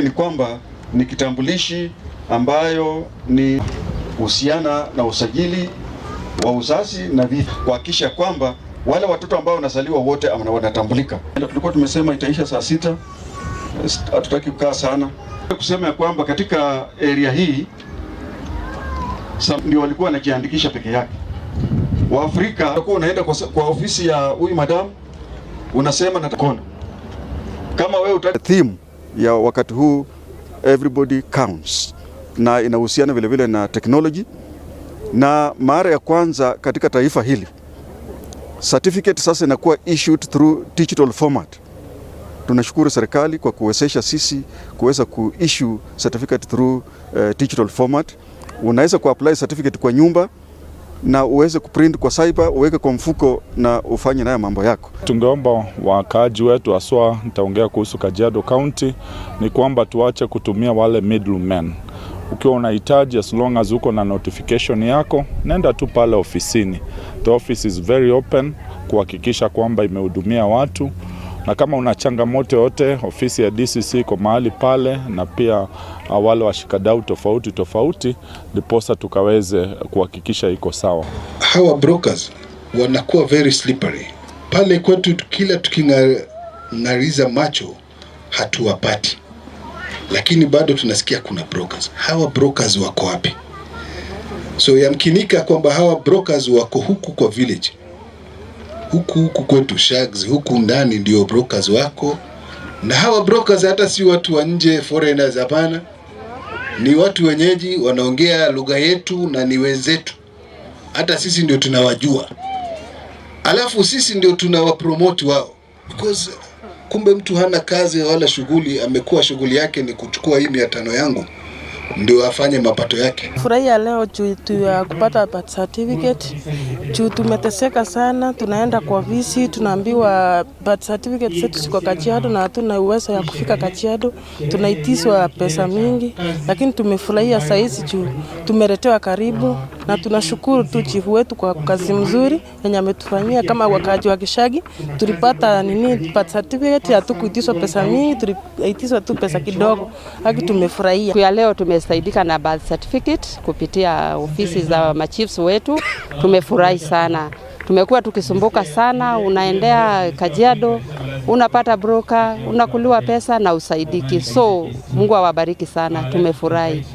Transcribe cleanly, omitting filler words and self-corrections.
Ni kwamba ni kitambulishi ambayo ni husiana na usajili wa uzazi na vifo, kuhakikisha kwamba wale watoto ambao wanazaliwa wote wanatambulika. Tulikuwa tumesema itaisha saa 6, hatutaki kukaa sana. Kusema ya kwamba katika area hii ndio walikuwa wanajiandikisha peke yake. Waafrika utakuwa unaenda kwa ofisi ya huyu madam unasema nataka kama wewe theme ya wakati huu, "Everybody counts", na inahusiana vile vile na technology, na mara ya kwanza katika taifa hili certificate sasa inakuwa issued through digital format. Tunashukuru serikali kwa kuwezesha sisi kuweza kuissue certificate through digital format. Unaweza kuapply certificate kwa nyumba na uweze kuprint kwa cyber, uweke kwa mfuko na ufanye nayo mambo yako. Tungeomba wakaaji wetu, haswa nitaongea kuhusu Kajiado County, ni kwamba tuache kutumia wale middlemen. Ukiwa unahitaji, as long as uko na notification yako, nenda tu pale ofisini. The office is very open kuhakikisha kwamba imehudumia watu, na kama una changamoto yote, ofisi ya DCC iko mahali pale, na pia wale washikadau tofauti tofauti, ndiposa tukaweze kuhakikisha iko sawa. Hawa brokers wanakuwa very slippery pale kwetu, kila tuking'ariza macho hatuwapati, lakini bado tunasikia kuna brokers. Hawa brokers wako wapi? So yamkinika kwamba hawa brokers wako huku kwa village, huku huku kwetu shags, huku ndani ndio brokers wako, na hawa brokers hata si watu wa nje, foreigners, hapana, ni watu wenyeji, wanaongea lugha yetu na ni wenzetu, hata sisi ndio tunawajua, alafu sisi ndio tunawapromote wao, because kumbe mtu hana kazi wala shughuli, amekuwa shughuli yake ni kuchukua hii 500 yangu ndio afanye mapato yake. Furahia leo juu tu ya kupata birth certificate, juu tumeteseka sana. Tunaenda kwa ofisi tunaambiwa birth certificate zetu ziko Kajiado na hatuna uwezo ya kufika Kajiado, tunaitishwa pesa mingi, lakini tumefurahia saizi juu tumeletewa karibu, na tunashukuru tu chifu wetu kwa kazi mzuri yenye ametufanyia. Kama wakaaji wa Gishagi tulipata nini, birth certificate, hatukuitishwa pesa mingi, tuliitishwa tu pesa kidogo, haki tumefurahia. Siku ya leo tumesaidika na birth certificate kupitia ofisi za machiefs wetu. Tumefurahi sana. Tumekuwa tukisumbuka sana, unaendea Kajiado, unapata broker, unakuliwa pesa na usaidiki. So Mungu awabariki sana, tumefurahi.